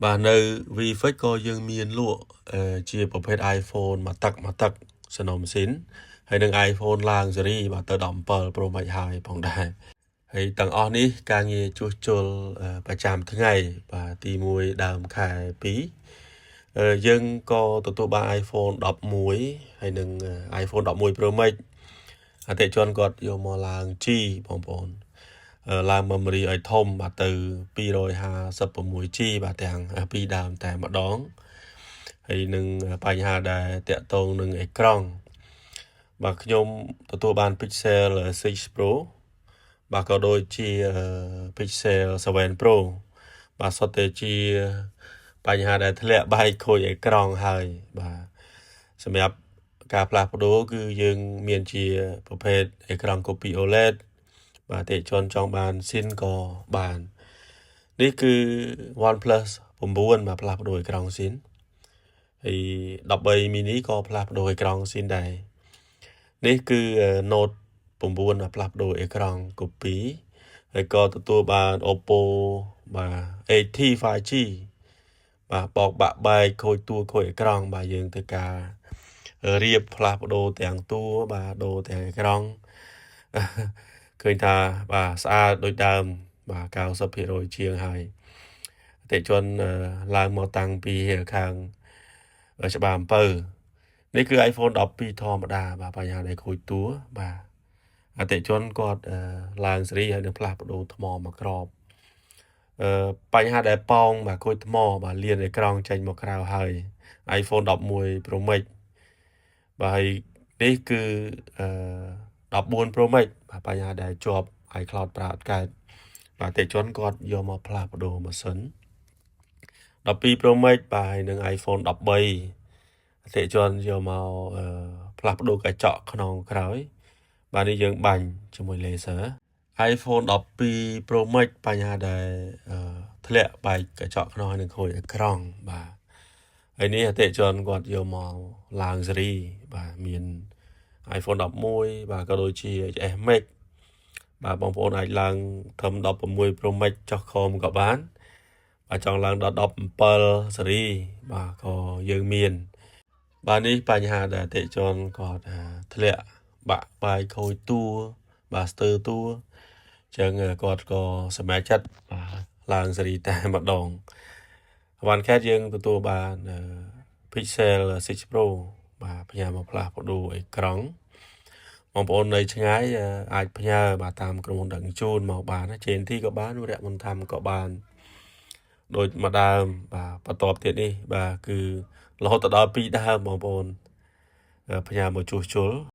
បាទនៅ VFix ក៏យើងមានលក់ជាប្រភេទ iPhone មួយទឹកមួយទឹកសំណុំស៊ីនហើយនឹង iPhone ឡើងស៊េរីបាទទៅ17 Pro Max ហើយផងដែរហើយទាំងអស់នេះការងារជួសជុលប្រចាំថ្ងៃបាទទី1ដើមខែ2យើងក៏ទទួលបាន iPhone 11ហើយនិង iPhone 11 Pro Max អតិថិជនគាត់យកមកឡើង G បងប្អូនឡើង memory ឲ្យធំបាទទៅ 256G បាទទាំងពីរដើមតែម្ដងហើយនឹងបញ្ហាដែលតាក់ទងនឹងអេក្រង់បាទខ្ញុំទទួលបាន Pixel 6 Pro បាទក៏ដូចជា Pixel 7 Pro បាទសុទ្ធតែជាបញ្ហាដែលធ្លាក់បែកខូចអេក្រង់ហើយបាទសម្រាប់ការផ្លាស់ប្ដូរគឺយើងមានជាប្រភេទអេក្រង់ copy OLED បាទអតិថិជនចង់បានស៊ីនក៏បាននេះគឺ OnePlus 9បាទផ្លាស់ប្ដូរអេក្រង់ស៊ីនហើយ13 mini ក៏ផ្លាស់ប្ដូរអេក្រង់ស៊ីនដែរនេះគឺ Note 9បាទផ្លាស់ប្ដូរអេក្រង់ copy ហើយក៏ទទួលបាន Oppo បាទ 8T 5G បាទបោកបាក់បែកខូចតួខូចអេក្រង់បាទយើងធ្វើការរៀបផ្លាស់ប្ដូរទាំងតួបាទដូរទាំងអេក្រង់ឃើញថាបាទស្អាតដូចដើមបាទ90%ជាងហើយអតិថិជនឡើងមកតាំងពីខាងច្បារអំពៅនេះគឺ iPhone 12ធម្មតាបាទបញ្ហាដែលខូចតួបាទអតិថិជនគាត់ឡើងស៊េរីហើយនឹងផ្លាស់ប្ដូរថ្មមួយក្របអឺបញ្ហាដែលប៉ោងបាទខូចថ្មបាទលៀនអេក្រង់ចេញមកក្រៅហើយ iPhone 11 Pro Max បាទហើយនេះគឺអឺ14 Pro Max បាទបញ្ហាដែលជាប់ iCloud ប្រើអត់កើតបាទអតិថិជនគាត់យកមកផ្លាស់ប្ដូរម៉ាស៊ីន12 Pro Max បាទហើយនឹង iPhone 13អតិថិជនយកមកផ្លាស់ប្ដូរកញ្ចក់ក្នុងក្រោយបាទនេះយើងបាញ់ជាមួយ laser iPhone 12 Pro Max បញ្ហាដែលធ្លាក់បែកកញ្ចក់ក្នុងហើយនឹងខូចអេក្រង់បាទហើយនេះអតិថិជនគាត់យកមកឡើងស៊េរីបាទមាន iPhone 11បាទក៏ដូចជា XS Max បាទបងប្អូនអាចឡើងត្រឹម16 Pro Max ចុះខមក៏បានបាទចង់ឡើងដល់17ស៊េរីបាទក៏យើងមាន បាទនេះបញ្ហាដែលអតិថិជនគាត់ធ្លាក់បាក់បាយខូចតួបាទស្ទើរតួអញ្ចឹងគាត់ក៏សម្រេចចិត្តបាទឡើងស៊េរីតែម្ដងវ៉ាន់ខេតយើងទទួលបាន Pixel 6 Pro បាទផ្ញើមកផ្លាស់ប្ដូរអេក្រង់បងប្អូននៅឆ្ងាយអាចផ្ញើបាទតាមក្រុមហ៊ុនដឹកជញ្ជូនមកបាន JNT ក៏បានវរៈមន្ធំក៏បានដូចមួយដើមបាទបន្ទាប់ទៀតនេះបាទគឺរហូតទៅដល់2ដើមបងប្អូនផ្ញើមកជួសជុល។